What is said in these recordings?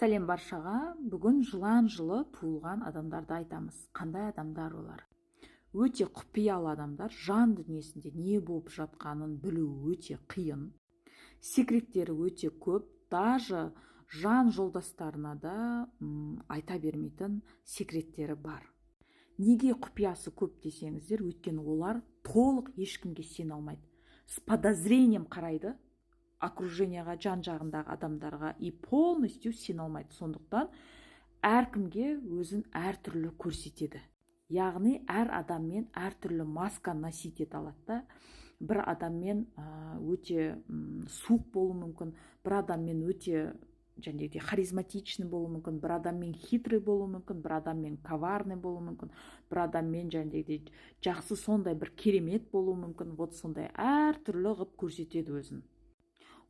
Сәлем баршаға! Бүгін Жылан жылы туылған адамдарды айтамыз. Қандай адамдар олар? Өте құпиялы адамдар, жан дүниесінде не болып жатқанын білу өте қиын, секреттері өте көп, даже жан жолдастарына да айта бермейтін секреттері бар. Неге құпиясы көп десеңіздер, өйткені олар толық ешкімге сене алмайды, с подозрением қарайды окружение ға, жан жағындағы адамдарға, и полностью сене алмайды. Сондықтан әркімге өзін әртүрлі көрсетеді, яғни әр адаммен әртүрлі маска носить ете алады да. Бір адаммен өте суық болуы мүмкін, бір адаммен өте жаңағыдей харизматичный болуы мүмкін, бір адаммен хитрый болуы мүмкін, бір адаммен коварный болуы мүмкін, бір адаммен жаңағыдей жақсы, сондай бір керемет болуы мүмкін. Вот сондай әртүрлі қылып көрсетеді өзін.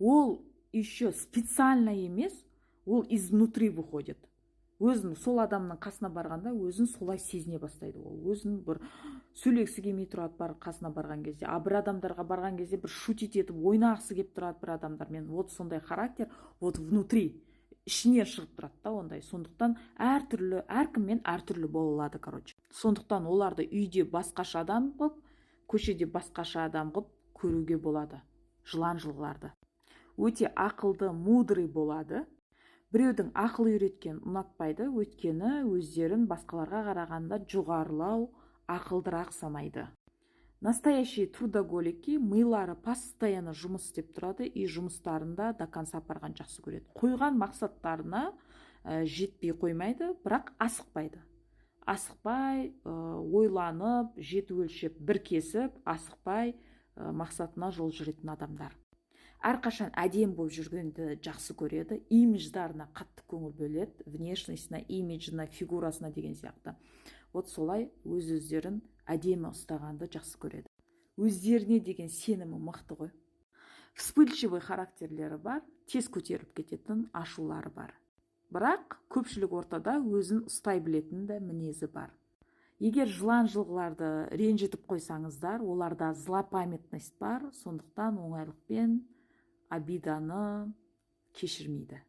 Ол еще специально емес, ол изнутри выходит. Өзін сол адамның қасына барғанда өзін солай сезіне бастайды. Ол өзін бір сөйлегісі келмей тұрады бар қасына барған кезде, а бір адамдарға барған кезде бір шутить етіп ойнағысы келіп тұрады бір адамдармен. Вот сондай характер, вот внутри, ішінен шығып тұрады да ондай. Сондықтан әртүрлі, әркіммен әртүрлі бола алады, короче. Сондықтан оларды үйде басқаша адам қылып, көшеде басқаша адам қылып көруге болады. Жылан жылғыларды өте ақылды, мудрый болады. Біреудің ақыл үйреткен ұнатпайды, өйткені өздерін басқаларға қарағанда жоғарылау, ақылдырақ санайды. Настоящие трудоголики, милары постоянно жұмыс істеп тұрады и жұмыстарында до конца апарған жақсы көреді. Қойған мақсаттарына жетпей қоймайды, бірақ асықпайды. Асықпай, ойланып, жеті өлшеп, бір кесіп, асықпай мақсатына жол жүретін адамдар. Әрқашан әдемі болып жүргенді жақсы көреді, имидждарына қатты көңіл бөледі, внешность ына, имиджіне, фигурасына деген сияқты. Вот солай өз өздерін әдемі ұстағанды жақсы көреді. Өздеріне деген сенімі мықты ғой. Вспыльчивый характерлері бар, тез көтеріліп кететін ашулары бар, бірақ көпшілік ортада өзін ұстай білетін де мінезі бар. Егер жылан жылғыларды ренжітіп қойсаңыздар, оларда злопамятность бар, сондықтан оңайлықпен обида ны кешірмейді.